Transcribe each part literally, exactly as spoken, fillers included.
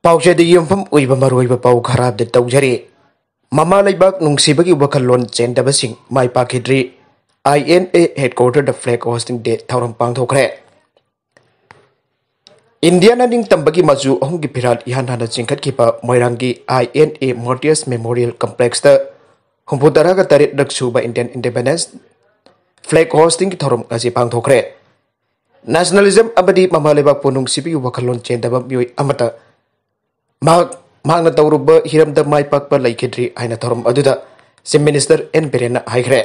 ꯄꯥꯎꯆꯦꯗ ꯌꯨꯝꯐꯝ ꯑꯣꯏꯕ ꯃꯔꯨꯑꯣꯏꯕ ꯄꯥꯎ ꯈꯔ ꯑꯞꯗꯦꯠ ꯇꯧꯖꯔꯤ꯫ ꯃꯃꯥ ꯂꯩꯕꯥꯛ ꯅꯨꯡꯁꯤꯕꯒꯤ ꯋꯥꯈꯜꯂꯣꯟ ꯆꯦꯟꯗꯕꯁꯤꯡ ꯃꯥꯏ ꯄꯥꯛꯈꯤꯗ꯭ꯔꯤ꯫ ꯑꯥꯏ ꯑꯦꯟ ꯑꯦ headquarter ꯗ flag hosting day ꯊꯧꯔꯝ ꯄꯥꯡꯊꯣꯛꯈ꯭ꯔꯦ꯫ ꯏꯟꯗꯤꯌꯥꯅ ꯅꯤꯡꯇꯝꯕꯒꯤ ꯃꯆꯨ ꯑꯍꯨꯝꯒꯤ ꯐꯤꯔꯥꯜ ꯏꯍꯥꯟ ꯍꯥꯟꯅ ꯆꯤꯡꯈꯠꯈꯤꯕ ꯃꯣꯏꯔꯥꯡꯒꯤ I N A Martyrs Memorial Complex ꯇ ꯍꯨꯝꯐꯨ ꯇꯔꯥꯒ ꯇꯔꯦꯠ ꯂꯛ ꯁꯨꯕ Indian Independence flag hosting ꯒꯤ ꯊꯧꯔꯝ ꯉꯁꯤ ꯄꯥꯡꯊꯣꯛꯈ꯭ꯔꯦ꯫ Nationalism ꯑꯃꯗꯤ ꯃꯃꯥ ꯂꯩꯕꯥꯛꯄꯨ ꯅꯨꯡꯁꯤꯕꯒꯤ ꯋꯥꯈꯜꯂꯣꯟ ꯆꯦꯟꯗꯕ ꯃꯤꯑꯣꯏ ꯑꯃꯠꯇ ꯃꯍꯥꯛ, ꯃꯍꯥꯛꯅ ꯇꯧꯔꯨꯕ ꯍꯤꯔꯝꯗ ꯃꯥꯏ ꯄꯥꯛꯄ ꯂꯩꯈꯤꯗ꯭ꯔꯤ ꯍꯥꯏꯅ ꯊꯧꯔꯝ ꯑꯗꯨꯗ Chief Minister ꯑꯦꯟ ꯕꯤꯔꯦꯟꯅ ꯍꯥꯏꯈ꯭ꯔꯦ꯫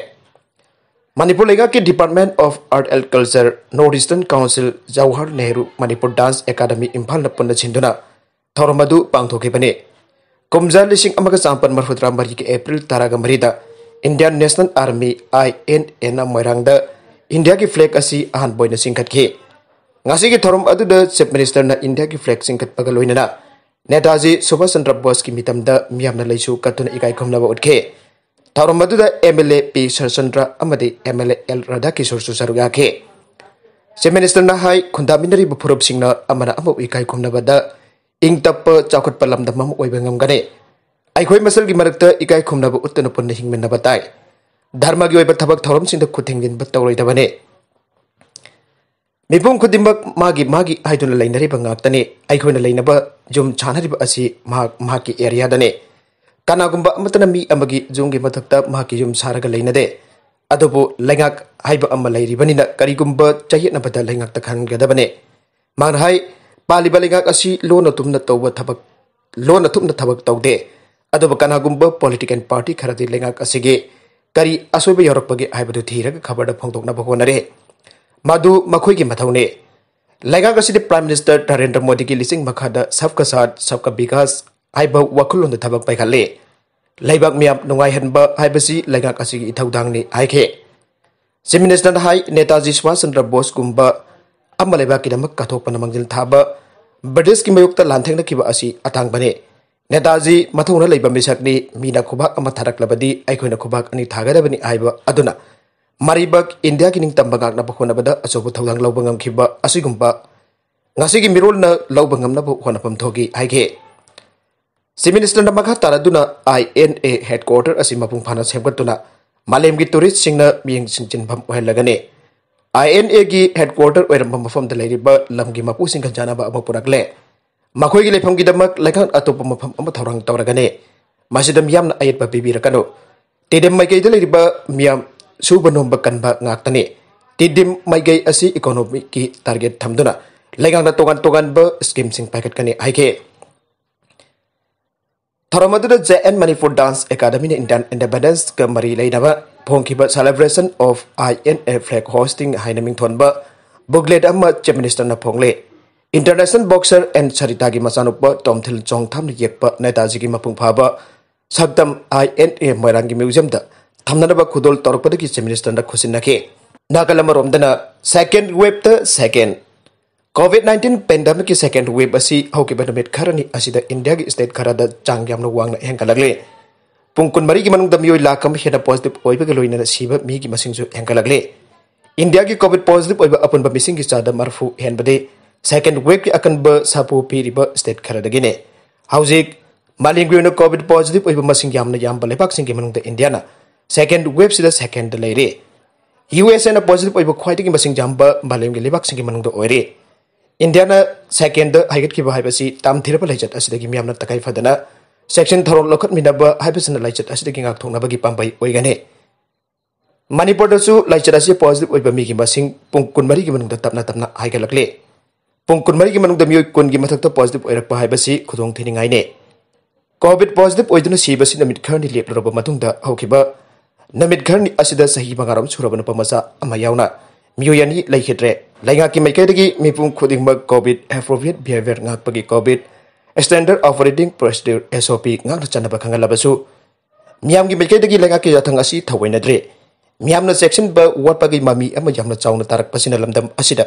ꯃꯅꯤꯄꯨꯔ ꯂꯩꯉꯥꯛꯀꯤ Department of Art and Culture, North Eastern Council, Jawahar Nehru Manipur Dance Academy ꯏꯝꯐꯥꯜꯅ ꯄꯨꯟꯅ ꯁꯤꯟꯗꯨꯅ ꯊꯧꯔꯝ ꯑꯗꯨ ꯄꯥꯡꯊꯣꯛꯈꯤꯕꯅꯤ꯫ ꯀꯨꯝꯖꯥ ꯂꯤꯁꯤꯡ ꯑꯃꯒ ꯆꯥꯃꯥꯄꯟ ꯃꯔꯐꯨ ꯇꯔꯥ ꯃꯔꯤꯒꯤ April ꯇꯔꯥꯒ ꯃꯔꯤꯗ Indian National Army, I N A ꯅ ꯃꯣꯏꯔꯥꯡꯗ ꯏꯟꯗꯤꯌꯥꯒꯤ flag ꯑꯁꯤ ꯑꯍꯥꯟꯕ ꯑꯣꯏꯅ ꯆꯤꯡꯈꯠꯈꯤ꯫ ꯉꯁꯤꯒꯤ ꯊꯧꯔꯝ ꯑꯗꯨꯗ Chief Minister ꯅ ꯏꯟꯗꯤꯌꯥꯒꯤ flag ꯆꯤꯡꯈꯠꯄꯒ ꯂꯣꯏꯅꯅ ꯅꯦꯇꯥꯖꯤ ꯁꯨꯚꯥꯁ ꯆꯟꯗ꯭ꯔ ꯕꯣꯁꯀꯤ ꯃꯤꯇꯝꯗ ꯃꯤꯌꯥꯝꯅ ꯂꯩꯁꯨ ꯀꯠꯇꯨꯅ ꯏꯀꯥꯏ ꯈꯨꯝꯅꯕ ꯎꯠꯈꯤ꯫ ꯊꯧꯔꯝ ꯑꯗꯨꯗ M L A ꯄꯤ ꯁꯔꯆꯟꯗ꯭ꯔ ꯑꯃꯗꯤ M L A ꯑꯦꯜ ꯔꯥꯙꯥꯀꯤꯁꯣꯔꯁꯨ ꯁꯔꯨꯛ ꯌꯥꯈꯤ꯫ Chief Minister ꯅ ꯍꯥꯏ, ꯈꯨꯟꯗꯥꯃꯤꯟꯅꯔꯤꯕ ꯐꯨꯔꯨꯞꯁꯤꯡꯅ ꯑꯃꯅ ꯑꯃꯕꯨ ꯏꯀꯥꯏ ꯈꯨꯝꯅꯕꯗ ꯏꯪ ꯇꯞꯄ, ꯆꯥꯎꯈꯠꯄ ꯂꯝꯗꯝ ꯑꯃ ꯑꯣꯏꯕ ꯉꯝꯒꯅꯤ꯫ ꯑꯩꯈꯣꯏ ꯃꯁꯦꯜꯒꯤ ꯃꯔꯛꯇ ꯏꯀꯥꯏ ꯈꯨꯝꯅꯕ ꯎꯠꯇꯨꯅ ꯄꯨꯟꯅ ꯍꯤꯡꯃꯤꯟꯅꯕ ꯇꯥꯏ꯫ ꯙꯔꯃꯒꯤ ꯑꯣꯏꯕ ꯊꯕꯛ ꯊꯧꯔꯝꯁꯤꯡꯗ ꯈꯨꯠ ꯊꯤꯡꯖꯤꯟꯕ ꯇꯧꯔꯣꯏꯗꯕꯅꯤ꯫ ꯃꯤꯄꯨꯝ ꯈꯨꯗꯤꯡꯃꯛ ꯃꯥꯒꯤ ꯃꯥꯒꯤ ꯍꯥꯏꯗꯨꯅ ꯂꯩꯅꯔꯤꯕ ꯉꯥꯛꯇꯅꯤ꯫ ꯑꯩꯈꯣꯏꯅ ꯂꯩꯅꯕ ꯌꯨꯝ ꯁꯥꯟꯅꯔꯤꯕ ꯑꯁꯤ ꯃꯍꯥꯛ ꯃꯍꯥꯛꯀꯤ area ꯗꯅꯤ꯫ ꯀꯅꯥꯒꯨꯝꯕ ꯑꯃꯠꯇꯅ ꯃꯤ ꯑꯃꯒꯤ ꯌꯨꯝꯒꯤ ꯃꯊꯛꯇ ꯃꯍꯥꯛꯀꯤ ꯌꯨꯝ ꯁꯥꯔꯒ ꯂꯩꯅꯗꯦ꯫ ꯑꯗꯨꯕꯨ ꯂꯩꯉꯥꯛ ꯍꯥꯏꯕ ꯑꯃ ꯂꯩꯔꯤꯕꯅꯤꯅ ꯀꯔꯤꯒꯨꯝꯕ ꯆꯌꯦꯠꯅꯕꯗ ꯂꯩꯉꯥꯛꯇ ꯈꯪꯍꯟꯒꯗꯕꯅꯤ꯫ ꯃꯍꯥꯛꯅ ꯍꯥꯏ, ꯄꯥꯜꯂꯤꯕ ꯂꯩꯉꯥꯛ ꯑꯁꯤ ꯂꯣꯟꯅ ꯊꯨꯝꯅ ꯇꯧꯕ ꯊꯕꯛ, ꯂꯣꯟꯅ ꯊꯨꯞꯅ ꯊꯕꯛ ꯇꯧꯗꯦ꯫ ꯑꯗꯨꯕꯨ ꯀꯅꯥꯒꯨꯝꯕ political party ꯈꯔꯗꯤ ꯂꯩꯉꯥꯛ ꯑꯁꯤꯒꯤ ꯀꯔꯤ ꯑꯁꯣꯏꯕ ꯌꯥꯎꯔꯛꯄꯒꯦ ꯍꯥꯏꯕꯗꯨ ꯊꯤꯔꯒ ꯈꯕꯔꯗ ꯐꯣꯡꯗꯣꯛꯅꯕ ꯍꯣꯠꯅꯔꯤ꯫ ꯃꯗꯨ ꯃꯈꯣꯏꯒꯤ ꯃꯊꯧꯅꯤ꯫ ꯂꯩꯉꯥꯛ ꯑꯁꯤꯗꯤ Prime Minister ꯅꯔꯦꯟꯗ꯭ꯔ ꯃꯣꯗꯤꯒꯤ ꯂꯤꯆꯤꯡ ꯃꯈꯥꯗ Sabka Saath, Sabka Vikas ꯍꯥꯏꯕ ꯋꯥꯈꯜꯂꯣꯟꯗ ꯊꯕꯛ ꯄꯥꯏꯈꯠꯂꯤ꯫ ꯂꯩꯕꯥꯛ ꯃꯤꯌꯥꯝ ꯅꯨꯡꯉꯥꯏꯍꯟꯕ ꯍꯥꯏꯕꯁꯤ ꯂꯩꯉꯥꯛ ꯑꯁꯤꯒꯤ ꯏꯊꯧꯗꯥꯡꯅꯤ ꯍꯥꯏꯈꯤ꯫ Chief Minister ꯅ ꯍꯥꯏ, ꯅꯦꯇꯥꯖꯤ ꯁꯨꯚꯥꯁ ꯆꯟꯗ꯭ꯔ ꯕꯣꯁꯀꯨꯝꯕ ꯑꯃ ꯂꯩꯕꯥꯛꯀꯤꯗꯃꯛ ꯀꯠꯊꯣꯛꯄꯅ ꯃꯥꯡꯖꯤꯜ ꯊꯥꯕ ꯕ꯭ꯔꯤꯇꯤꯁꯀꯤ ꯃꯥꯌꯣꯛꯇ ꯂꯥꯟꯊꯦꯡꯅꯈꯤꯕ ꯑꯁꯤ ꯑꯇꯥꯡꯕꯅꯤ꯫ ꯅꯦꯇꯥꯖꯤ ꯃꯊꯧꯅ ꯂꯩꯕ ꯃꯤꯁꯛꯅꯤ꯫ ꯃꯤꯅ ꯈꯨꯕꯥꯛ ꯑꯃ ꯊꯥꯔꯛꯂꯕꯗꯤ ꯑꯩꯈꯣꯏꯅ ꯈꯨꯕꯥꯛ ꯑꯅꯤ ꯊꯥꯒꯗꯕꯅꯤ ꯍꯥꯏꯕ ꯑꯗꯨꯅ ꯃꯔꯩꯕꯥꯛ ꯏꯟꯗꯤꯌꯥꯒꯤ ꯅꯤꯡꯇꯝꯕ ꯉꯥꯛꯅꯕ ꯍꯣꯠꯅꯕꯗ ꯑꯆꯧꯕ ꯊꯧꯗꯥꯡ ꯂꯧꯕ ꯉꯝꯈꯤꯕ ꯑꯁꯤꯒꯨꯝꯕ ꯉꯁꯤꯒꯤ ꯃꯤꯔꯣꯜꯅ ꯂꯧꯕ ꯉꯝꯅꯕ ꯍꯣꯠꯅꯐꯝ ꯊꯣꯛꯈꯤ ꯍꯥꯏꯈꯤ꯫ Chief Ministerꯅ ꯃꯈꯥ ꯇꯥꯔꯗꯨꯅ I N A headquarter ꯑꯁꯤ ꯃꯄꯨꯡ ꯐꯥꯅ ꯁꯦꯝꯒꯠꯇꯨꯅ ꯃꯥꯂꯦꯝꯒꯤ touristꯁꯤꯡꯅ ꯃꯤꯠꯌꯦꯡ ꯆꯤꯡꯁꯤꯟꯐꯝ ꯑꯣꯏꯍꯜꯂꯒꯅꯤ꯫ I N Aꯒꯤ headquarter ꯑꯣꯏꯔꯝꯕ ꯃꯐꯝꯗ ꯂꯩꯔꯤꯕ ꯂꯝꯒꯤ ꯃꯄꯨꯁꯤꯡꯒ ꯌꯥꯅꯕ ꯑꯃ ꯄꯨꯔꯛꯂꯦ꯫ ꯃꯈꯣꯏꯒꯤ ꯂꯩꯐꯝꯒꯤꯗꯃꯛ ꯂꯩꯉꯥꯛ ꯑꯇꯣꯞꯄ ꯃꯐꯝ ꯑꯃ ꯊꯧꯔꯥꯡ ꯇꯧꯔꯒꯅꯤ꯫ ꯃꯁꯤꯗ ꯃꯤꯌꯥꯝꯅ ꯑꯌꯦꯠꯄ ꯄꯤꯕꯤꯔꯛꯀꯅꯨ꯫ ꯇꯤꯗꯤꯝ ꯃꯥꯏꯀꯩꯗ ꯂꯩꯔꯤꯕ ꯃꯤꯌꯥꯝ ꯁꯨꯕ ꯅꯣꯝꯕ ꯀꯟꯕ ꯉꯥꯛꯇꯅꯤ꯫ ꯇꯤꯗꯤꯝ ꯃꯥꯏꯀꯩ ꯑꯁꯤ economyꯒꯤ target ꯊꯝꯗꯨꯅ ꯂꯩꯉꯥꯛꯅ ꯇꯣꯉꯥꯟ ꯇꯣꯉꯥꯟꯕ schemeꯁꯤꯡ ꯄꯥꯏꯈꯠꯀꯅꯤ ꯍꯥꯏꯈꯤ꯫ ꯊꯧꯔꯝ ꯑꯗꯨꯗ J N Manipur Dance Academyꯅ Indian Independenceꯀ ꯃꯔꯤ ꯂꯩꯅꯕ ꯐꯣꯡꯈꯤꯕ Celebration of I N A Flag Hoisting ꯍꯥꯏꯅ ꯃꯤꯡꯊꯣꯟꯕ booklet ꯑꯃ Chief Ministerꯅ ꯐꯣꯡꯂꯦ꯫ International boxer N Saritaꯒꯤ ꯃꯆꯥꯅꯨꯄꯥ ꯇꯣꯝꯊꯤꯜ ꯆꯣꯡꯊꯥꯝꯅ ꯌꯦꯛꯄ ꯅꯦꯇꯥꯖꯤꯒꯤ ꯃꯄꯨꯡ ꯐꯥꯕ ꯁꯛꯇꯝ I N A ꯃꯣꯏꯔꯥꯡꯒꯤ museumꯗ ꯊꯝꯅꯅꯕ ꯈꯨꯗꯣꯜ ꯇꯧꯔꯛꯄꯗꯒꯤ Chief Ministerꯅ ꯈꯨꯠꯁꯤꯟꯅꯈꯤ꯫ ꯅꯥꯀꯜ ꯑꯃꯔꯣꯝꯗꯅ second waveꯇ second COVID nineteen pandemicꯀꯤ second wave ꯑꯁꯤ ꯍꯧꯈꯤꯕ ꯅꯨꯃꯤꯠ ꯈꯔꯅꯤ ꯑꯁꯤꯗ ꯏꯟꯗꯤꯌꯥꯒꯤ state ꯈꯔꯗ ꯆꯥꯡ ꯌꯥꯝꯅ ꯋꯥꯡꯅ ꯍꯦꯟꯒꯠꯂꯛꯂꯤ꯫ ꯄꯨꯡ ꯀꯨꯟꯃꯔꯤꯒꯤ ꯃꯅꯨꯡꯗ ꯃꯤꯑꯣꯏ ꯂꯥꯈ ꯑꯃ ꯍꯦꯟꯅ positive ꯑꯣꯏꯕꯒ ꯂꯣꯏꯅꯅ ꯁꯤꯕ ꯃꯤꯒꯤ ꯃꯁꯤꯡꯁꯨ ꯍꯦꯟꯒꯠꯂꯛꯂꯤ꯫ ꯏꯟꯗꯤꯌꯥꯒꯤ COVID positive ꯑꯣꯏꯕ ꯑꯄꯨꯟꯕ ꯃꯤꯁꯤꯡꯒꯤ ꯆꯥꯗ ꯃꯔꯐꯨ ꯍꯦꯟꯕꯗꯤ second waveꯀꯤ ꯑꯀꯟꯕ ꯁꯥꯐꯨ ꯄꯤꯔꯤꯕ state ꯈꯔꯗꯒꯤꯅꯤ꯫ ꯍꯧꯖꯤꯛ ꯃꯥꯂꯦꯝꯒꯤ ꯑꯣꯏꯅ COVID positive ꯑꯣꯏꯕ ꯃꯁꯤꯡ ꯌꯥꯝꯅ ꯌꯥꯝꯕ ꯂꯩꯕꯥꯛꯁꯤꯡꯒꯤ ꯃꯅꯨꯡꯗ ꯏꯟꯗꯤꯌꯥꯅ second waveꯁꯤꯗ secondꯗ ꯂꯩꯔꯤ꯫ USAꯅ positive ꯑꯣꯏꯕ ꯈ꯭ꯋꯥꯏꯗꯒꯤ ꯃꯁꯤꯡ ꯌꯥꯝꯕ ꯃꯥꯂꯦꯝꯒꯤ ꯂꯩꯕꯥꯛꯁꯤꯡꯒꯤ ꯃꯅꯨꯡꯗ ꯑꯣꯏꯔꯤ꯫ ꯏꯟꯗꯤꯌꯥꯅ secondꯗ ꯍꯥꯏꯒꯠꯈꯤꯕ ꯍꯥꯏꯕꯁꯤ ꯇꯝꯊꯤꯔꯕ ꯂꯥꯏꯆꯠ ꯑꯁꯤꯗꯒꯤ ꯃꯤꯌꯥꯝꯅ ꯇꯉꯥꯏ ꯐꯗꯅ ꯆꯦꯛꯁꯤꯟ ꯊꯧꯔꯥꯡ ꯂꯧꯈꯠꯃꯤꯟꯅꯕ ꯍꯥꯏꯕꯁꯤꯅ ꯂꯥꯏꯆꯠ ꯑꯁꯤꯗꯒꯤ ꯉꯥꯛꯊꯣꯛꯅꯕꯒꯤ ꯄꯥꯝꯕꯩ ꯑꯣꯏꯒꯅꯤ꯫ ꯃꯅꯤꯄꯨꯔꯗꯁꯨ ꯂꯥꯏꯆꯠ ꯑꯁꯤ positive ꯑꯣꯏꯕ ꯃꯤꯒꯤ ꯃꯁꯤꯡ ꯄꯨꯡ ꯀꯨꯟꯃꯔꯤꯒꯤ ꯃꯅꯨꯡꯗ ꯇꯞꯅ ꯇꯞꯅ ꯍꯥꯏꯒꯠꯂꯛꯂꯤ꯫ ꯄꯨꯡ ꯀꯨꯟꯃꯔꯤꯒꯤ ꯃꯅꯨꯡꯗ ꯃꯤꯑꯣꯏ ꯀꯨꯟꯒꯤ ꯃꯊꯛꯇ positive ꯑꯣꯏꯔꯛꯄ ꯍꯥꯏꯕꯁꯤ ꯈꯨꯗꯣꯡ ꯊꯤꯅꯤꯡꯉꯥꯏꯅꯤ꯫ COVID positive ꯑꯣꯏꯗꯨꯅ ꯁꯤꯕꯁꯤ ꯅꯨꯃꯤꯠ ꯈꯔꯅꯤ ꯂꯦꯞꯂꯨꯔꯕ ꯃꯇꯨꯡꯗ ꯍꯧꯈꯤꯕ ꯅꯨꯃꯤꯠ ꯈꯔꯅꯤ ꯑꯁꯤꯗ ꯆꯍꯤ ꯃꯉꯥꯔꯣꯝ ꯁꯨꯔꯕ ꯅꯨꯄꯥ ꯃꯆꯥ ꯑꯃ ꯌꯥꯎꯅ ꯃꯤꯑꯣꯏ ꯑꯅꯤ ꯂꯩꯈꯤꯗ꯭ꯔꯦ꯫ ꯂꯩꯉꯥꯛꯀꯤ ꯃꯥꯏꯀꯩꯗꯒꯤ ꯃꯤꯄꯨꯝ ꯈꯨꯗꯤꯡꯃꯛ COVID appropriate behavior ꯉꯥꯛꯄꯒꯤ COVID standard operating procedure, SOP, ꯉꯥꯛꯅ ꯆꯠꯅꯕ ꯈꯪꯍꯜꯂꯕꯁꯨ, ꯃꯤꯌꯥꯝꯒꯤ ꯃꯥꯏꯀꯩꯗꯒꯤ ꯂꯩꯉꯥꯛꯀꯤ ꯌꯥꯊꯪ ꯑꯁꯤ ꯊꯑꯣꯏꯅꯗ꯭ꯔꯤ꯫ ꯃꯤꯌꯥꯝꯅ ꯆꯦꯛꯁꯤꯟꯕ ꯋꯥꯠꯄꯒꯤ ꯃꯃꯤ ꯑꯃ ꯌꯥꯝꯅ ꯆꯥꯎꯅ ꯇꯥꯔꯛꯄꯁꯤꯅ ꯂꯝꯗꯝ ꯑꯁꯤꯗ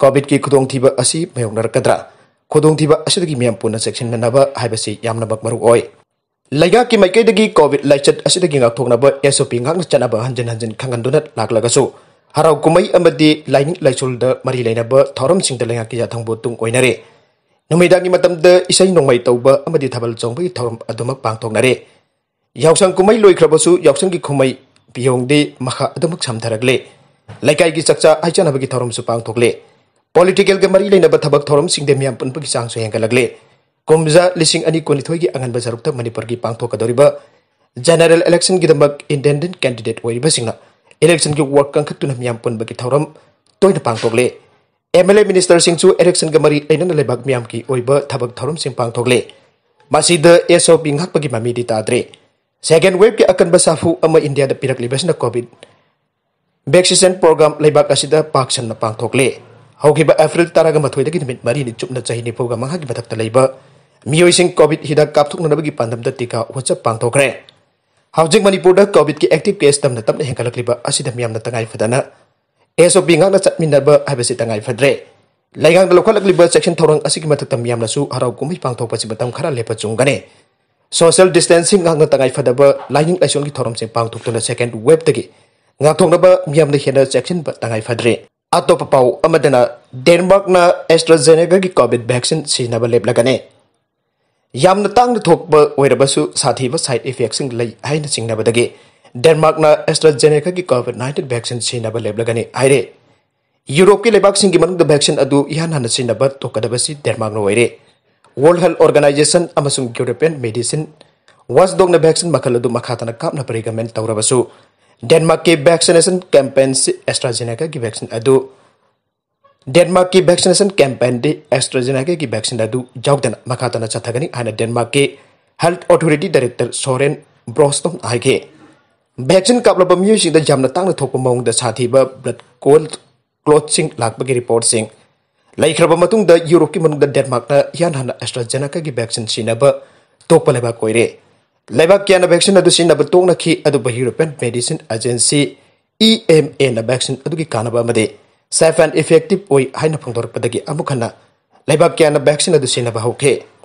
COVIDꯀꯤ ꯈꯨꯗꯣꯡꯊꯤꯕ ꯑꯁꯤ ꯃꯥꯌꯣꯛꯅꯔꯛꯀꯗ꯭ꯔꯥ? ꯈꯨꯗꯣꯡꯊꯤꯕ ꯑꯁꯤꯗꯒꯤ ꯃꯤꯌꯥꯝ ꯄꯨꯟꯅ ꯆꯦꯛꯁꯤꯟꯅꯅꯕ ꯍꯥꯏꯕꯁꯤ ꯌꯥꯝꯅꯃꯛ ꯃꯔꯨ ꯑꯣꯏ꯫ ꯂꯩꯉꯥꯛꯀꯤ ꯃꯥꯏꯀꯩꯗꯒꯤ COVID ꯂꯥꯏꯆꯠ ꯑꯁꯤꯗꯒꯤ ꯉꯥꯛꯊꯣꯛꯅꯕ SOP ꯉꯥꯛꯅ ꯆꯠꯅꯕ ꯍꯟꯖꯤꯟ ꯍꯟꯖꯤꯟ ꯈꯪꯍꯟꯗꯨꯅ ꯂꯥꯛꯂꯒꯁꯨ, ꯍꯔꯥꯎ ꯀꯨꯝꯍꯩ ꯑꯃꯗꯤ ꯂꯥꯏꯅꯤꯡ ꯂꯥꯏꯁꯣꯜꯗ ꯃꯔꯤ ꯂꯩꯅꯕ ꯊꯧꯔꯝꯁꯤꯡꯗ ꯂꯩꯉꯥꯛꯀꯤ ꯌꯥꯊꯪ ꯄꯣꯠꯇꯨꯡ ꯑꯣꯏꯅꯔꯦ꯫ ꯅꯨꯃꯤꯗꯥꯡꯒꯤ ꯃꯇꯝꯗ ꯏꯁꯩ ꯅꯣꯡꯃꯥꯏ ꯇꯧꯕ ꯑꯃꯗꯤ ꯊꯥꯕꯜ ꯆꯣꯡꯕꯒꯤ ꯊꯧꯔꯝ ꯑꯗꯨꯃꯛ ꯄꯥꯡꯊꯣꯛꯅꯔꯦ꯫ ꯌꯥꯎꯁꯪ ꯀꯨꯝꯍꯩ ꯂꯣꯏꯈ꯭ꯔꯕꯁꯨ ꯌꯥꯎꯁꯪꯒꯤ ꯀꯨꯝꯍꯩ ꯄꯤꯌꯣꯡꯗꯤ ꯃꯈꯥ ꯑꯗꯨꯃꯛ ꯁꯝꯊꯔꯛꯂꯦ꯫ ꯂꯩꯀꯥꯏꯒꯤ ꯆꯥꯛꯆꯥ ꯍꯩꯖꯥꯟꯅꯕꯒꯤ ꯊꯧꯔꯝꯁꯨ ꯄꯥꯡꯊꯣꯛꯂꯦ꯫ ꯄꯣꯂꯤꯇꯤꯀꯦꯜꯒ ꯃꯔꯤ ꯂꯩꯅꯕ ꯊꯕꯛ ꯊꯧꯔꯝꯁꯤꯡꯗ ꯃꯤꯌꯥꯝ ꯄꯨꯟꯕꯒꯤ ꯆꯥꯡꯁꯨ ꯍꯦꯟꯒꯠꯂꯛꯂꯦ꯫ ꯀꯨꯝꯖꯥ ꯂꯤꯁꯤꯡ ꯑꯅꯤ ꯀꯨꯟꯅꯤꯊꯣꯏꯒꯤ ꯑꯉꯟꯕ ꯁꯔꯨꯛꯇ ꯃꯅꯤꯄꯨꯔꯒꯤ ꯄꯥꯡꯊꯣꯛꯀꯗꯧꯔꯤꯕ ꯖꯦꯅꯔꯦꯜ ꯏꯂꯦꯛꯁꯟꯒꯤꯗꯃꯛ ꯏꯟꯗꯤꯄꯦꯟꯗꯦꯟꯠ ꯀꯦꯟꯗꯤꯗꯦꯠ ꯑꯣꯏꯔꯤꯕꯁꯤꯡꯅ ꯏꯂꯦꯛꯁꯟꯒꯤ ꯋꯥꯔꯛ ꯀꯟꯈꯠꯇꯨꯅ ꯃꯤꯌꯥꯝ ꯄꯨꯟꯕꯒꯤ ꯊꯧꯔꯝ ꯇꯣꯏꯅ ꯄꯥꯡꯊꯣꯛꯂꯦ꯫ ꯑꯦꯝ ꯑꯦꯜ ꯑꯦ ꯃꯤꯅꯤꯁꯇꯔꯁꯤꯡꯁꯨ ꯏꯂꯦꯛꯁꯟꯒ ꯃꯔꯤ ꯂꯩꯅꯅ ꯂꯩꯕꯥꯛ ꯃꯤꯌꯥꯝꯒꯤ ꯑꯣꯏꯕ ꯊꯕꯛ ꯊꯧꯔꯝꯁꯤꯡ ꯄꯥꯡꯊꯣꯛꯂꯦ꯫ ꯃꯁꯤꯗ ꯑꯦꯁ ꯑꯣ ꯄꯤ ꯉꯥꯛꯄꯒꯤ ꯃꯃꯤꯗꯤ ꯇꯥꯗ꯭ꯔꯦ꯫ ꯁꯦꯀꯦꯟ ꯋꯦꯕꯀꯤ ꯑꯀꯟꯕ ꯁꯥꯐꯨ ꯑꯃ ꯏꯟꯗꯤꯌꯥꯗ ꯄꯤꯔꯛꯂꯤꯕꯁꯤꯅ ꯀꯣꯚꯤꯗ ꯚꯦꯛꯁꯤꯅꯦꯁꯟ ꯄ꯭ꯔꯣꯒ꯭ꯔꯥꯝ ꯂꯩꯕꯥꯛ ꯑꯁꯤꯗ ꯄꯥꯛ ꯁꯟꯅ ꯄꯥꯡꯊꯣꯛꯂꯦ꯫ ꯍꯧꯈꯤꯕ ꯑꯦꯄ꯭ꯔꯤꯜ ꯇꯔꯥꯃꯥꯊꯣꯏꯗꯒꯤ ꯅꯨꯃꯤꯠ ꯃꯔꯤꯅꯤ ꯆꯨꯞꯅ ꯆꯍꯤ ꯅꯤꯐꯨꯒ ꯃꯉꯥꯒꯤ ꯃꯊꯛꯇ ꯂꯩꯕ ꯃꯤꯑꯣꯏꯁꯤꯡ ꯀꯣꯚꯤꯗ ꯍꯤꯗꯥꯛ ꯀꯥꯞꯊꯣꯛꯅꯅꯕꯒꯤ ꯄꯥꯟꯗꯝꯗ ꯇꯤꯀꯥ WhatsApp ꯄꯥꯡꯊꯣꯛꯈ꯭ꯔꯦ꯫ ꯍꯧꯖꯤꯛ ꯃꯅꯤꯄꯨꯔꯗ ꯀꯣꯚꯤꯗꯀꯤ ꯑꯦꯛꯇꯤꯚ ꯀꯦꯁ ꯇꯞꯅ ꯇꯞꯅ ꯍꯦꯟꯒꯠꯂꯛꯂꯤꯕ ꯑꯁꯤꯗ ꯃꯤꯌꯥꯝꯅ ꯇꯉꯥꯏ ꯐꯗꯅ ꯑꯦꯁ ꯑꯣ ꯄꯤ ꯉꯥꯛꯅ ꯆꯠꯃꯤꯟꯅꯕ ꯍꯥꯏꯕꯁꯤ ꯇꯉꯥꯏ ꯐꯗ꯭ꯔꯦ꯫ ꯂꯩꯉꯥꯛꯅ ꯂꯧꯈꯠꯂꯛꯂꯤꯕ ꯆꯦꯛꯁꯤꯟ ꯊꯧꯔꯥꯡ ꯑꯁꯤꯒꯤ ꯃꯊꯛꯇ ꯃꯤꯌꯥꯝꯅꯁꯨ ꯍꯔꯥꯎ ꯀꯨꯝꯍꯩ ꯄꯥꯡꯊꯣꯛꯄꯁꯤ ꯃꯇꯝ ꯈꯔ ꯂꯦꯞꯄ ꯆꯨꯝꯒꯅꯤ꯫ ꯁꯣꯁꯤꯌꯦꯜ ꯗꯤꯁꯇꯦꯟꯁꯤꯡ ꯉꯥꯛꯅ ꯇꯉꯥꯏ ꯐꯗꯕ ꯂꯥꯏꯅꯤꯡ ꯂꯥꯏꯁꯣꯟꯒꯤ ꯊꯧꯔꯝꯁꯤꯡ ꯄꯥꯡꯊꯣꯛꯇꯨꯅ ꯁꯦꯀꯦꯟ ꯋꯦꯕꯇꯒꯤ ꯉꯥꯛꯊꯣꯛꯅꯕ ꯃꯤꯌꯥꯝꯅ ꯍꯦꯟꯅ ꯆꯦꯛꯁꯤꯟꯕ ꯇꯉꯥꯏ ꯐꯗ꯭ꯔꯦ꯫ ꯑꯇꯣꯞꯄ ꯄꯥꯎ ꯑꯃꯗꯅ, ꯗꯦꯟꯃꯥꯔꯛꯅ AstraZenecaꯒꯤ ꯀꯣꯚꯤꯗ ꯚꯦꯛꯁꯤꯟ ꯁꯤꯖꯤꯟꯅꯕ ꯂꯦꯞꯂꯒꯅꯤ꯫ ꯌꯥꯝꯅ ꯇꯥꯡꯅ ꯊꯣꯛꯄ ꯑꯣꯏꯔꯕꯁꯨ ꯁꯥꯊꯤꯕ ꯁꯥꯏꯗ ꯏꯐꯦꯛꯁꯤꯡ ꯂꯩ ꯍꯥꯏꯅ ꯆꯤꯡꯅꯕꯗꯒꯤ ꯗꯦꯟꯃꯥꯔꯛꯅ AstraZenecaꯒꯤ ꯀꯣꯚꯤꯗ ꯅꯥꯏꯟꯇꯤꯟ ꯚꯦꯛꯁꯤꯟ ꯁꯤꯖꯤꯟꯅꯕ ꯂꯦꯞꯂꯒꯅꯤ ꯍꯥꯏꯔꯦ꯫ ꯌꯨꯔꯣꯞꯀꯤ ꯂꯩꯕꯥꯛꯁꯤꯡꯒꯤ ꯃꯅꯨꯡꯗ ꯚꯦꯛꯁꯤꯟ ꯑꯗꯨ ꯏꯍꯥꯟ ꯍꯥꯟꯅ ꯁꯤꯖꯤꯟꯅꯕ ꯇꯣꯛꯀꯗꯕꯁꯤ ꯗꯦꯟꯃꯥꯔꯛꯅ ꯑꯣꯏꯔꯦ꯫ ꯋꯥꯔꯜꯗ ꯍꯦꯜꯊ ꯑꯣꯔꯒꯅꯥꯏꯖꯦꯁꯟ ꯑꯃꯁꯨꯡ ꯌꯨꯔꯣꯄꯤꯌꯟ ꯃꯦꯗꯤꯁꯤꯟ ꯋꯥꯆꯗꯣꯛꯅ ꯚꯦꯛꯁꯤꯟ ꯃꯈꯜ ꯑꯗꯨ ꯃꯈꯥ ꯇꯥꯅ ꯀꯥꯞꯅꯕ ꯔꯤꯀꯃꯦꯟ ꯇꯧꯔꯕꯁꯨ, ꯗꯦꯟꯃꯥꯔꯛꯀꯤ ꯚꯦꯛꯁꯤꯅꯦꯁꯟ ꯀꯦꯝꯄꯦꯟꯁꯤ AstraZenecaꯒꯤ ꯚꯦꯛꯁꯤꯟ ꯑꯗꯨ ꯗꯦꯟꯃꯥꯔꯛꯀꯤ ꯚꯦꯛꯁꯤꯅꯦꯁꯟ ꯀꯦꯝꯄꯦꯟꯗꯤ AstraZenecaꯒꯤ ꯚꯦꯛꯁꯤꯟ ꯑꯗꯨ ꯌꯥꯎꯗꯅ ꯃꯈꯥ ꯇꯥꯅ ꯆꯠꯊꯒꯅꯤ ꯍꯥꯏꯅ ꯗꯦꯟꯃꯥꯔꯛꯀꯤ ꯍꯦꯜꯊ ꯑꯣꯊꯣꯔꯤꯇꯤ ꯗꯥꯏꯔꯦꯛꯇꯔ ꯁꯣꯔꯦꯟ ꯕ꯭ꯔꯣꯁꯇꯣꯝ ꯍꯥꯏꯈꯤ꯫ ꯚꯦꯛꯁꯤꯟ ꯀꯥꯞꯂꯕ ꯃꯤꯑꯣꯏꯁꯤꯡꯗ ꯌꯥꯝꯅ ꯇꯥꯡꯅ ꯊꯣꯛꯄ ꯃꯑꯣꯡꯗ ꯁꯥꯊꯤꯕ ꯕ꯭ꯂꯗ ꯀꯣꯜ ꯀ꯭ꯂꯣꯠꯁꯤꯡ ꯂꯥꯛꯄꯒꯤ ꯔꯤꯄꯣꯔꯠꯁꯤꯡ ꯂꯩꯈ꯭ꯔꯕ ꯃꯇꯨꯡꯗ ꯌꯨꯔꯣꯞꯀꯤ ꯃꯅꯨꯡꯗ ꯗꯦꯟꯃꯥꯔꯛꯅ ꯏꯍꯥꯟ ꯍꯥꯟꯅ AstraZenecaꯒꯤ ꯚꯦꯛꯁꯤꯟ ꯁꯤꯖꯤꯟꯅꯕ ꯇꯣꯛꯄ ꯂꯩꯕꯥꯛ ꯑꯣꯏꯔꯦ꯫ ꯂꯩꯕꯥꯛ ꯀꯌꯥꯅ ꯚꯦꯛꯁꯤꯟ ꯑꯗꯨ ꯁꯤꯖꯤꯟꯅꯕ ꯇꯣꯛꯅꯈꯤ, ꯑꯗꯨꯕꯨ ꯌꯨꯔꯣꯄꯤꯌꯟ ꯃꯦꯗꯤꯁꯤꯟ ꯑꯦꯖꯦꯟꯁꯤ, EMAꯅ ꯚꯦꯛꯁꯤꯟ ꯑꯗꯨꯒꯤ ꯀꯥꯟꯅꯕ ꯑꯃꯗꯤ safe and effective ꯑꯣꯏ ꯍꯥꯏꯅ ꯐꯣꯡꯗꯣꯔꯛꯄꯗꯒꯤ ꯑꯃꯨꯛ ꯍꯟꯅ ꯂꯩꯕꯥꯛ ꯀꯌꯥꯅ ꯚꯦꯛꯁꯤꯟ ꯑꯗꯨ ꯁꯤꯖꯤꯟꯅꯕ ꯍꯧꯈꯤ꯫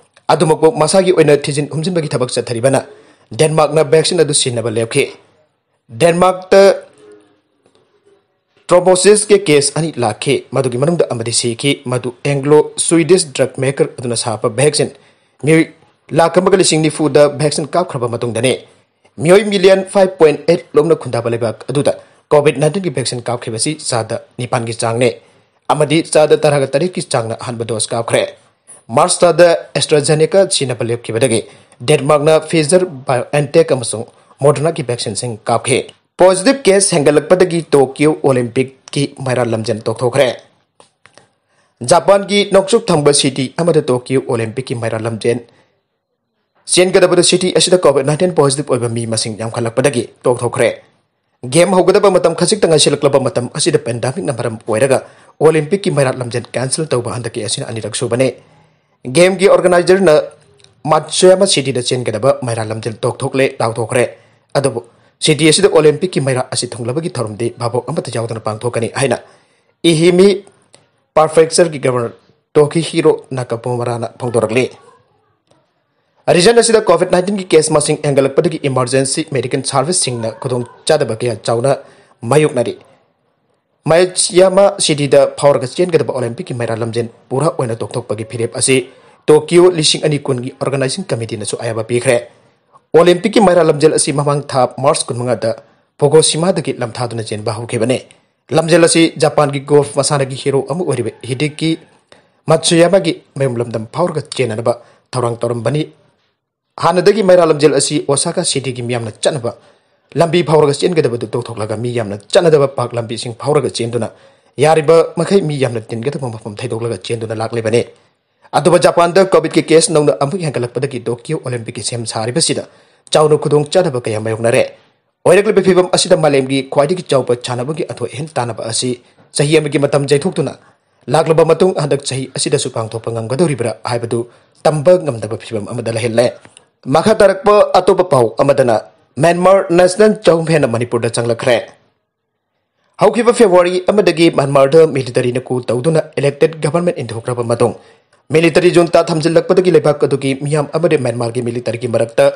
ꯑꯗꯨꯃꯛꯄꯨ ꯃꯁꯥꯒꯤ ꯑꯣꯏꯅ ꯊꯤꯖꯤꯟ ꯍꯨꯝꯖꯤꯟꯕꯒꯤ ꯊꯕꯛ ꯆꯠꯊꯔꯤꯕꯅ ꯗꯦꯟꯃꯥꯔꯛꯅ ꯚꯦꯛꯁꯤꯟ ꯑꯗꯨ ꯁꯤꯖꯤꯟꯅꯕ ꯂꯦꯞꯈꯤ꯫ ꯗꯦꯟꯃꯥꯔꯛꯇ ꯇ꯭ꯔꯣꯝꯕꯣꯁꯤꯁꯀꯤ ꯀꯦꯁ ꯑꯅꯤ ꯂꯥꯛꯈꯤ, ꯃꯗꯨꯒꯤ ꯃꯅꯨꯡꯗ ꯑꯃꯗꯤ ꯁꯤꯈꯤ꯫ ꯃꯗꯨ ꯑꯦꯡꯒ꯭ꯂꯣ ꯁ꯭ꯋꯤꯗꯤꯁ ꯗ꯭ꯔꯒ ꯃꯦꯀꯔ ꯑꯗꯨꯅ ꯁꯥꯕ ꯚꯦꯛꯁꯤꯟ ꯃꯤꯑꯣꯏ ꯂꯥꯈ ꯑꯃꯒ ꯂꯤꯁꯤꯡ ꯅꯤꯐꯨꯗ ꯚꯦꯛꯁꯤꯟ ꯀꯥꯞꯈ꯭ꯔꯕ ꯃꯇꯨꯡꯗꯅꯤ꯫ ꯃꯤꯑꯣꯏ ꯃꯤꯂꯤꯌꯟ ꯐꯥꯏꯚ ꯄꯣꯏꯟ ꯑꯩꯠ ꯂꯣꯝꯅ ꯈꯨꯟꯗꯥꯕ ꯂꯩꯕꯥꯛ ꯑꯗꯨꯗ ꯀꯣꯚꯤꯗ ꯅꯥꯏꯟꯇꯤꯟꯒꯤ ꯚꯦꯛꯁꯤꯟ ꯀꯥꯞꯈꯤꯕꯁꯤ ꯆꯥꯗ ꯅꯤꯄꯥꯟꯒꯤ ꯆꯥꯡꯅꯤ, ꯑꯃꯗꯤ ꯆꯥꯗ ꯇꯔꯥꯒ ꯇꯔꯦꯠꯀꯤ ꯆꯥꯡꯅ ꯑꯍꯥꯟꯕ ꯗꯣꯁ ꯀꯥꯞꯈ꯭ꯔꯦ꯫ ꯃꯥꯔꯆ ꯊꯥꯗ AstraZeneca ꯁꯤꯖꯤꯟꯅꯕ ꯂꯦꯞꯈꯤꯕꯗꯒꯤ ꯗꯦꯟꯃꯥꯔꯛꯅ Pfizer BioNTech ꯑꯃꯁꯨꯡ ꯃꯣꯗꯔꯅꯥꯒꯤ ꯚꯦꯛꯁꯤꯟꯁꯤꯡ ꯀꯥꯞꯈꯤ꯫ ꯄꯣꯖꯤꯇꯤꯚ ꯀꯦꯁ ꯍꯦꯟꯒꯠꯂꯛꯄꯗꯒꯤ ꯇꯣꯀꯤꯌꯣ ꯑꯣꯂꯤꯝꯄꯤꯛꯀꯤ ꯃꯩꯔꯥ ꯂꯝꯖꯦꯜ ꯇꯣꯛꯊꯣꯛꯈ꯭ꯔꯦ꯫ ꯖꯄꯥꯟꯒꯤ ꯅꯣꯡꯆꯨꯞ ꯊꯪꯕ ꯁꯤꯇꯤ ꯑꯃꯗ ꯇꯣꯀꯤꯌꯣ ꯑꯣꯂꯤꯝꯄꯤꯛꯀꯤ ꯃꯩꯔꯥ ꯂꯝꯖꯦꯜ ꯆꯦꯟꯒꯗꯕꯗ ꯁꯤꯇꯤ ꯑꯁꯤꯗ ꯀꯣꯚꯤꯗ ꯅꯥꯏꯟꯇꯤꯟ ꯄꯣꯖꯤꯇꯤꯚ ꯑꯣꯏꯕ ꯃꯤ ꯃꯁꯤꯡ ꯌꯥꯝꯈꯠꯂꯛꯄꯗꯒꯤ ꯇꯣꯛꯊꯣꯛꯈ꯭ꯔꯦ꯫ ꯒꯦꯝ ꯍꯧꯒꯗꯕ ꯃꯇꯝ ꯈꯖꯤꯛꯇ ꯉꯥꯏꯁꯤꯜꯂꯛꯂꯕ ꯃꯇꯝ ꯑꯁꯤꯗ ꯄꯦꯟꯗꯥꯃꯤꯛꯅ ꯃꯔꯝ ꯑꯣꯏꯔꯒ ꯑꯣꯂꯤꯝꯄꯤꯛꯀꯤ ꯃꯩꯔꯥ ꯂꯝꯖꯦꯜ ꯀꯦꯟꯁꯦꯜ ꯇꯧꯕ ꯍꯟꯗꯛꯀꯤ ꯑꯁꯤꯅ ꯑꯅꯤꯔꯛ ꯁꯨꯕꯅꯤ꯫ ꯒꯦꯝꯒꯤ ꯑꯣꯔꯒꯅꯥꯏꯖꯔꯅ ꯃꯥꯠꯁꯨꯌꯥꯃꯥ ꯁꯤꯇꯤꯗ ꯆꯦꯟꯒꯗꯕ ꯃꯩꯔꯥ ꯂꯝꯖꯦꯜ ꯇꯣꯛꯊꯣꯛꯂꯦ ꯂꯥꯎꯊꯣꯛꯈ꯭ꯔꯦ꯫ ꯑꯗꯨꯕꯨ ꯁꯤꯇꯤ ꯑꯁꯤꯗ ꯑꯣꯂꯤꯝꯄꯤꯛꯀꯤ ꯃꯩꯔꯥ ꯑꯁꯤ ꯊꯨꯡꯂꯕꯒꯤ ꯊꯧꯔꯝꯗꯤ ꯚꯥꯕꯣꯛ ꯑꯃꯠꯇ ꯌꯥꯎꯗꯅ ꯄꯥꯡꯊꯣꯛꯀꯅꯤ ꯍꯥꯏꯅ ꯏꯍꯤꯃꯤ ꯄ꯭ꯔꯤꯐꯦꯛꯆꯔꯒꯤ ꯒꯚꯔꯅꯔ ꯇꯣꯀꯤꯍꯤꯔꯣ ꯅꯥꯀꯥꯃꯨꯔꯥꯅ ꯐꯣꯡꯗꯣꯔꯛꯂꯤ꯫ ꯔꯤꯖꯟ ꯑꯁꯤꯗ ꯀꯣꯚꯤꯗ ꯅꯥꯏꯟꯇꯤꯟꯒꯤ ꯀꯦꯁ ꯃꯁꯤꯡ ꯍꯦꯟꯒꯠꯂꯛꯄꯗꯒꯤ ꯏꯃꯔꯖꯦꯟꯁꯤ ꯃꯦꯗꯤꯀꯦꯜ ꯁꯥꯔꯚꯤꯁꯁꯤꯡꯅ ꯈꯨꯗꯣꯡꯆꯥꯗꯕ ꯀꯌꯥ ꯆꯥꯎꯅ ꯃꯥꯌꯣꯛꯅꯔꯤ꯫ ꯃꯥꯌꯥꯃꯥ ꯁꯤꯇꯤꯗ ꯐꯥꯎꯔꯒ ꯆꯦꯟꯒꯗꯕ ꯑꯣꯂꯤꯝꯄꯤꯛꯀꯤ ꯃꯩꯔꯥ ꯂꯝꯖꯦꯜ ꯄꯨꯔꯥ ꯑꯣꯏꯅ ꯇꯣꯛꯊꯣꯛꯄꯒꯤ ꯐꯤꯔꯦꯞ ꯑꯁꯤ ꯇꯣꯀꯤꯌꯣ ꯂꯤꯁꯤꯡ ꯑꯅꯤ ꯀꯨꯟꯒꯤ ꯑꯣꯔꯒꯅꯥꯏꯖꯤꯡ ꯀꯃꯤꯇꯤꯅꯁꯨ ꯑꯌꯥꯕ ꯄꯤꯈ꯭ꯔꯦ꯫ ꯑꯣꯂꯤꯝꯄꯤꯛꯀꯤ ꯃꯩꯔꯥ ꯂꯝꯖꯦꯜ ꯑꯁꯤ ꯃꯃꯥꯡ ꯊꯥ ꯃꯥꯔꯆ ꯀꯨꯟꯃꯉꯥꯗ ꯐꯨꯀꯨꯁꯤꯃꯥꯗꯒꯤ ꯂꯝꯊꯥꯗꯨꯅ ꯆꯦꯟꯕ ꯍꯧꯈꯤꯕꯅꯤ꯫ ꯂꯝꯖꯦꯜ ꯑꯁꯤ ꯖꯄꯥꯟꯒꯤ ꯒꯣꯜꯐ ꯃꯁꯥꯟꯅꯒꯤ ꯍꯤꯔꯣ ꯑꯃ ꯑꯣꯏꯔꯤꯕ ꯍꯤꯗꯦꯀꯤ ꯃꯥꯠꯁꯨꯌꯥꯃꯥꯒꯤ ꯃꯌꯨꯝ ꯂꯝꯗꯝ ꯐꯥꯎꯔꯒ ꯆꯦꯟꯅꯅꯕ ꯊꯧꯔꯥꯡ ꯇꯧꯔꯝꯕꯅꯤ꯫ ꯍꯥꯟꯅꯗꯒꯤ ꯃꯩꯔꯥ ꯂꯝꯖꯦꯜ ꯑꯁꯤ ꯑꯣꯁꯥꯀꯥ ꯁꯤꯇꯤꯒꯤ ꯃꯤꯌꯥꯝꯅ ꯆꯠꯅꯕ ꯂꯝꯕꯤ ꯐꯥꯎꯔꯒ ꯆꯦꯟꯒꯗꯕꯗꯨ ꯇꯣꯛꯊꯣꯛꯂꯒ ꯃꯤ ꯌꯥꯝꯅ ꯆꯠꯅꯗꯕ ꯄꯥꯛ ꯂꯝꯕꯤꯁꯤꯡ ꯐꯥꯎꯔꯒ ꯆꯦꯟꯗꯨꯅ ꯌꯥꯔꯤꯕ ꯃꯈꯩ ꯃꯤ ꯌꯥꯝꯅ ꯇꯤꯟꯒꯗꯕ ꯃꯐꯝ ꯊꯩꯗꯣꯛꯂꯒ ꯆꯦꯟꯗꯨꯅ ꯂꯥꯛꯂꯤꯕꯅꯤ꯫ ꯑꯗꯨꯒ ꯖꯄꯥꯟꯗ ꯀꯣꯚꯤꯗꯀꯤ ꯀꯦꯁ ꯅꯧꯅ ꯑꯃꯨꯛ ꯍꯦꯟꯒꯠꯂꯛꯄꯗꯒꯤ ꯇꯣꯀꯤꯌꯣ ꯑꯣꯂꯤꯝꯄꯤꯛꯀꯤ ꯁꯦꯝ ꯁꯥꯔꯤꯕꯁꯤꯗ ꯆꯥꯎꯅ ꯈꯨꯗꯣꯡꯆꯥꯗꯕ ꯀꯌꯥ ꯃꯥꯌꯣꯛꯅꯔꯦ꯫ ꯑꯣꯏꯔꯛꯂꯤꯕ ꯐꯤꯕꯝ ꯑꯁꯤꯗ ꯃꯥꯂꯦꯝꯒꯤ ꯈ꯭ꯋꯥꯏꯗꯒꯤ ꯆꯥꯎꯕ ꯁꯥꯟꯅꯕꯒꯤ ꯑꯊꯣꯏ ꯑꯍꯦꯟ ꯇꯥꯟꯅꯕ ꯑꯁꯤ ꯆꯍꯤ ꯑꯃꯒꯤ ꯃꯇꯝ ꯌꯩꯊꯣꯛꯇꯨꯅ ꯂꯥꯛꯂꯕ ꯃꯇꯨꯡ ꯍꯟꯗꯛ ꯆꯍꯤ ꯑꯁꯤꯗꯁꯨ ꯄꯥꯡꯊꯣꯛꯄ ꯉꯝꯒꯗꯧꯔꯤꯕ꯭ꯔꯥ ꯍꯥꯏꯕꯗꯨ ꯇꯝꯕ ꯉꯝꯗꯕ ꯐꯤꯕꯝ ꯑꯃꯗ ꯂꯩꯍꯜꯂꯦ꯫ ꯃꯈꯥ ꯇꯥꯔꯛꯄ ꯑꯇꯣꯞꯄ ꯄꯥꯎ ꯑꯃꯗꯅ ꯃ꯭ꯌꯥꯟꯃꯥꯔ ꯅꯦꯁꯅꯦꯜ ꯆꯍꯨꯝ ꯍꯦꯟꯅ ꯃꯅꯤꯄꯨꯔꯗ ꯆꯪꯂꯛꯈ꯭ꯔꯦ꯫ ꯍꯧꯈꯤꯕ ꯐꯦꯕ꯭ꯔꯨꯋꯥꯔꯤ ꯑꯃꯗꯒꯤ ꯃ꯭ꯌꯥꯟꯃꯥꯔꯗ ꯃꯤꯂꯤꯇꯔꯤꯅ ꯀꯨ ꯇꯧꯗꯨꯅ ꯏꯂꯦꯛꯇꯦꯗ ꯒꯚꯔꯟꯃꯦꯟꯠ ꯏꯟꯊꯣꯛꯈ꯭ꯔꯕ ꯃꯇꯨꯡ, ꯃꯤꯂꯤꯇꯔꯤ ꯖꯨꯟꯇꯥ ꯊꯝꯖꯤꯜꯂꯛꯄꯗꯒꯤ ꯂꯩꯕꯥꯛ ꯑꯗꯨꯒꯤ ꯃꯤꯌꯥꯝ ꯑꯃꯗꯤ ꯃ꯭ꯌꯥꯟꯃꯥꯔꯒꯤ ꯃꯤꯂꯤꯇꯔꯤꯒꯤ ꯃꯔꯛꯇ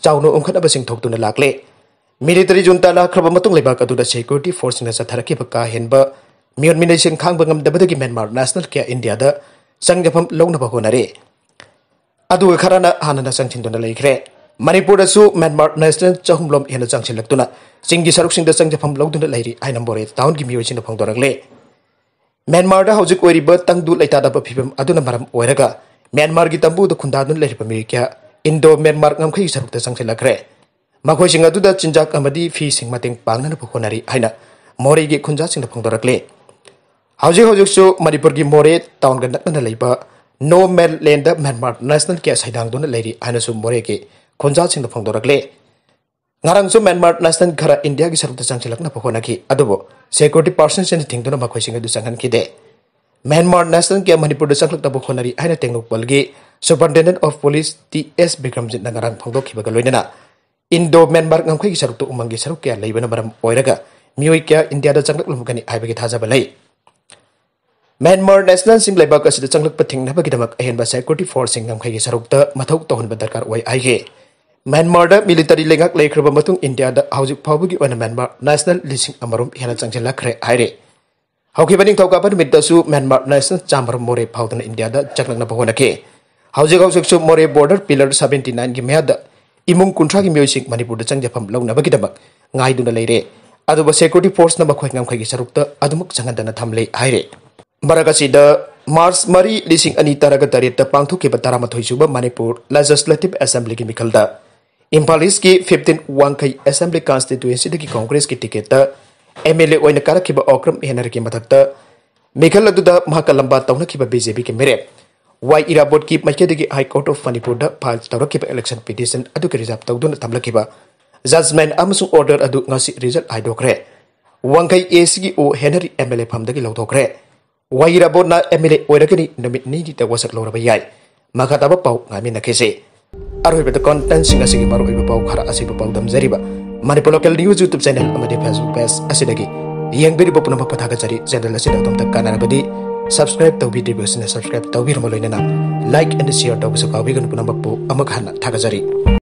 ꯆꯥꯎꯅ ꯎꯪꯈꯠꯅꯕꯁꯤꯡ ꯊꯣꯛꯇꯨꯅ ꯂꯥꯛꯂꯦ꯫ Military junta ꯂꯥꯛꯈ꯭ꯔꯕ ꯃꯇꯨꯡ ꯂꯩꯕꯥꯛ ꯑꯗꯨꯗ security forceꯁꯤꯡꯅ ꯆꯠꯊꯔꯛꯈꯤꯕ ꯀꯥ ꯍꯦꯟꯕ ꯃꯤꯑꯣꯠ ꯃꯤꯅꯩꯁꯤꯡ ꯈꯥꯡꯕ ꯉꯝꯗꯕꯗꯒꯤ Myanmar National ꯀꯌꯥ ꯏꯟꯗꯤꯌꯥꯗ ꯆꯪꯖꯐꯝ ꯂꯧꯅꯕ ꯍꯣꯠꯅꯔꯦ꯫ ꯑꯗꯨꯒ ꯈꯔꯅ ꯍꯥꯟꯅꯅ ꯆꯪꯁꯤꯟꯗꯨꯅ ꯂꯩꯈ꯭ꯔꯦ꯫ ꯃꯅꯤꯄꯨꯔꯗꯁꯨ Myanmar National ꯆꯍꯨꯝ ꯂꯣꯝ ꯍꯦꯟꯅ ꯆꯪꯁꯤꯜꯂꯛꯇꯨꯅ ꯆꯤꯡꯒꯤ ꯁꯔꯨꯛꯁꯤꯡꯗ ꯆꯪꯖꯐꯝ ꯂꯧꯗꯨꯅ ꯂꯩꯔꯤ ꯍꯥꯏꯅ ꯃꯣꯔꯦ townꯒꯤ ꯃꯤꯑꯣꯏꯁꯤꯡꯅ ꯐꯣꯡꯗꯣꯔꯛꯂꯦ꯫ ꯃ꯭ꯌꯥꯟꯃꯥꯔꯗ ꯍꯧꯖꯤꯛ ꯑꯣꯏꯔꯤꯕ ꯇꯪꯗꯨ ꯂꯩꯇꯥꯗꯕ ꯐꯤꯕꯝ ꯑꯗꯨꯅ ꯃꯔꯝ ꯑꯣꯏꯔꯒ ꯃ꯭ꯌꯥꯟꯃꯥꯔꯒꯤ ꯇꯝꯕꯨꯗ ꯈꯨꯟꯗꯥꯗꯨꯅ ꯂꯩꯔꯤꯕ ꯃꯤꯑꯣꯏ ꯀꯌꯥ ꯏꯟꯗꯣ ꯃ꯭ꯌꯥꯟꯃꯥꯔ ꯉꯝꯈꯩꯒꯤ ꯁꯔꯨꯛꯇ ꯆꯪꯁꯤꯜꯂꯛꯈ꯭ꯔꯦ꯫ ꯃꯈꯣꯏꯁꯤꯡ ꯑꯗꯨꯗ ꯆꯤꯟꯖꯥꯛ ꯑꯃꯗꯤ ꯐꯤꯁꯤꯡ ꯃꯇꯦꯡ ꯄꯥꯡꯅꯅꯕ ꯍꯣꯠꯅꯔꯤ ꯍꯥꯏꯅ ꯃꯣꯔꯦꯒꯤ ꯈꯨꯟꯖꯥꯁꯤꯡꯅ ꯐꯣꯡꯗꯣꯔꯛꯂꯤ꯫ ꯍꯧꯖꯤꯛ ꯍꯧꯖꯤꯛꯁꯨ ꯃꯅꯤꯄꯨꯔꯒꯤ ꯃꯣꯔꯦ townꯒ ꯅꯛꯅꯅ ꯂꯩꯕ No Man Land Myanmar National ꯀꯌꯥ ꯁꯩꯗꯥꯡꯗꯨꯅ ꯂꯩꯔꯤ ꯍꯥꯏꯅꯁꯨ ꯃꯣꯔꯦꯒꯤ ꯈꯨꯟꯖꯥꯁꯤꯡꯅ ꯐꯣꯡꯗꯣꯔꯛꯂꯤ꯫ ꯉꯔꯥꯡꯁꯨ ꯃ꯭ꯌꯥꯟꯃꯥꯔ National ꯈꯔ ꯏꯟꯗꯤꯌꯥꯒꯤ ꯁꯔꯨꯛꯇ ꯆꯪꯁꯤꯜꯂꯛꯅꯕ ꯍꯣꯠꯅꯈꯤ, ꯑꯗꯨꯕꯨ security personꯁꯤꯡꯅ ꯊꯤꯡꯗꯨꯅ ꯃꯈꯣꯏꯁꯤꯡ ꯑꯗꯨ ꯆꯪꯍꯟꯈꯤꯗꯦ꯫ ꯃ꯭ꯌꯥꯟꯃꯥꯔ National ꯀꯌꯥ ꯃꯅꯤꯄꯨꯔꯗ ꯆꯪꯂꯛꯅꯕ ꯍꯣꯠꯅꯔꯤ ꯍꯥꯏꯅ ꯇꯦꯡꯅꯧꯄꯜꯒꯤ Superintendent of Police ꯇꯤ ꯑꯦꯁ ꯕꯤꯀ꯭ꯔꯝꯖꯤꯠꯅ ꯉꯔꯥꯡ ꯐꯣꯡꯗꯣꯛꯈꯤꯕꯒ ꯂꯣꯏꯅꯅ ꯏꯟꯗꯣ ꯃ꯭ꯌꯥꯟꯃꯥꯔ ꯉꯝꯈꯩꯒꯤ ꯁꯔꯨꯛꯇ ꯎꯃꯪꯒꯤ ꯁꯔꯨꯛ ꯀꯌꯥ ꯂꯩꯕꯅ ꯃꯔꯝ ꯑꯣꯏꯔꯒ ꯃꯤꯑꯣꯏ ꯀꯌꯥ ꯏꯟꯗꯤꯌꯥꯗ ꯆꯪꯂꯛꯂꯝꯒꯅꯤ ꯍꯥꯏꯕꯒꯤ ꯊꯥꯖꯕ ꯂꯩ꯫ ꯃ꯭ꯌꯥꯟꯃꯥꯔ Nationalꯁꯤꯡ ꯂꯩꯕꯥꯛ ꯑꯁꯤꯗ ꯆꯪꯂꯛꯄ ꯊꯤꯡꯅꯕꯒꯤꯗꯃꯛ ꯑꯍꯦꯟꯕ security forceꯁꯤꯡ ꯉꯝꯈꯩꯒꯤ ꯁꯔꯨꯛꯇ ꯃꯊꯧ ꯇꯧꯍꯟꯕ ꯗꯔꯀꯥꯔ ꯑꯣꯏ ꯍꯥꯏꯈꯤ꯫ ꯃ꯭ꯌꯥꯟꯃꯥꯔꯗ military ꯂꯩꯉꯥꯛ ꯂꯩꯈ꯭ꯔꯕ ꯃꯇꯨꯡ ꯏꯟꯗꯤꯌꯥꯗ ꯍꯧꯖꯤꯛ ꯐꯥꯎꯕꯒꯤ ꯑꯣꯏꯅ ꯃ꯭ꯌꯥꯟꯃꯥꯔ National ꯂꯤꯁꯤꯡ ꯑꯃꯔꯣꯝ ꯍꯦꯟꯅ ꯆꯪꯁꯤꯜꯂꯛꯈ꯭ꯔꯦ ꯍꯥꯏꯔꯤ꯫ ꯍꯧꯈꯤꯕ ꯅꯤꯡꯊꯧꯀꯥꯕ ꯅꯨꯃꯤꯠꯇꯁꯨ ꯃ꯭ꯌꯥꯟꯃꯥꯔ National ꯆꯥꯝꯃꯔꯣꯝ ꯃꯣꯔꯦ ꯐꯥꯎꯗꯨꯅ ꯏꯟꯗꯤꯌꯥꯗ ꯆꯪꯂꯛꯅꯕ ꯍꯣꯠꯅꯈꯤ꯫ ꯍꯧꯖꯤꯛ ꯍꯧꯖꯤꯛꯁꯨ ꯃꯣꯔꯦ border pillar seventy nineꯒꯤ ꯃꯌꯥꯗ ꯏꯃꯨꯡ ꯀꯨꯟꯊ꯭ꯔꯥꯒꯤ ꯃꯤꯑꯣꯏꯁꯤꯡ ꯃꯅꯤꯄꯨꯔꯗ ꯆꯪꯖꯐꯝ ꯂꯧꯅꯕꯒꯤꯗꯃꯛ ꯉꯥꯏꯗꯨꯅ ꯂꯩꯔꯦ꯫ ꯑꯗꯨꯕꯨ security forceꯅ ꯃꯈꯣꯏ ꯉꯝꯈꯩꯒꯤ ꯁꯔꯨꯛꯇ ꯑꯗꯨꯃꯛ ꯆꯪꯍꯟꯗꯅ ꯊꯝꯂꯦ ꯍꯥꯏꯔꯦ꯫ ꯃꯔꯛ ꯑꯁꯤꯗ March ꯃꯔꯤ, ꯂꯤꯁꯤꯡ ꯑꯅꯤ ꯇꯔꯥꯒ ꯇꯔꯦꯠꯇ ꯄꯥꯡꯊꯣꯛꯈꯤꯕ ꯇꯔꯥꯃꯥꯊꯣꯏ ꯁꯨꯕ ꯃꯅꯤꯄꯨꯔ Legislative Assemblyꯒꯤ ꯃꯤꯈꯜꯗ ꯏꯝꯐꯥꯜ Eastꯀꯤ fifteen ꯋꯥꯡꯈꯩ Assembly constituencyꯗꯒꯤ Congressꯀꯤ ticketꯇ M L A ꯑꯣꯏꯅ ꯀꯥꯔꯛꯈꯤꯕ ꯑꯣꯀ꯭ꯔꯝ ꯍꯦꯅꯔꯤꯒꯤ ꯃꯊꯛꯇ ꯃꯤꯈꯜ ꯑꯗꯨꯗ ꯃꯍꯥꯛꯀ ꯂꯝꯕꯥ ꯇꯧꯅꯈꯤꯕ BJPꯒꯤ ꯃꯤꯔꯦꯞ ꯋꯥꯏ ꯏꯔꯥꯕꯣꯠꯀꯤ ꯃꯥꯏꯀꯩꯗꯒꯤ High Court of ꯃꯅꯤꯄꯨꯔꯗ file ꯇꯧꯔꯛꯈꯤꯕ election petition ꯑꯗꯨꯒꯤ reserve ꯇꯧꯗꯨꯅ ꯊꯝꯂꯛꯈꯤꯕ judgment ꯑꯃꯁꯨꯡ order ꯑꯗꯨ ꯉꯁꯤ result ꯍꯥꯏꯗꯣꯛꯈ꯭ꯔꯦ꯫ ꯋꯥꯡꯈꯩ ACꯒꯤ ꯑꯣ Henry M L A ꯐꯝꯗꯒꯤ ꯂꯧꯊꯣꯛꯈ꯭ꯔꯦ꯫ ꯋꯥꯏꯔꯥꯕꯣꯠꯅ M L A ꯑꯣꯏꯔꯒꯅꯤ ꯅꯨꯃꯤꯠ ꯅꯤꯅꯤꯗ ꯋꯥꯁꯛ ꯂꯧꯔꯕ ꯌꯥꯏ꯫ ꯃꯈꯥ ꯇꯥꯕ ꯄꯥꯎ ꯉꯥꯏꯃꯤꯟꯅꯈꯤꯁꯤ꯫ ꯑꯔꯣꯏꯕꯗ contentꯁꯤꯡ ꯑꯁꯤꯒꯤ ꯃꯔꯨꯑꯣꯏꯕ ꯄꯥꯎ ꯈꯔ ꯑꯁꯤꯕꯨ ꯄꯥꯎꯗꯝꯖꯔꯤꯕ Manipur Local News YouTube channel ꯑꯃꯗꯤ Facebook page ꯑꯁꯤꯗꯒꯤ ꯌꯦꯡꯕꯤꯔꯤꯕ ꯄꯨꯝꯅꯃꯛꯄꯨ ꯊꯥꯒꯠꯆꯔꯤ꯫ Channel ꯑꯁꯤꯗ ꯑꯗꯣꯝꯗ ꯀꯥꯟꯅꯔꯕꯗꯤ subscribe ꯇꯧꯕꯤꯗ꯭ꯔꯤꯕꯁꯤꯡꯅ subscribe ꯇꯧꯕꯤꯔꯝꯕ ꯂꯣꯏꯅꯅ like and share ꯇꯧꯕꯁꯨ ꯀꯥꯎꯕꯤꯒꯅꯨ꯫ ꯄꯨꯝꯅꯃꯛꯄꯨ ꯑꯃꯨꯛ ꯍꯟꯅ ꯊꯥꯒꯠꯆꯔꯤ꯫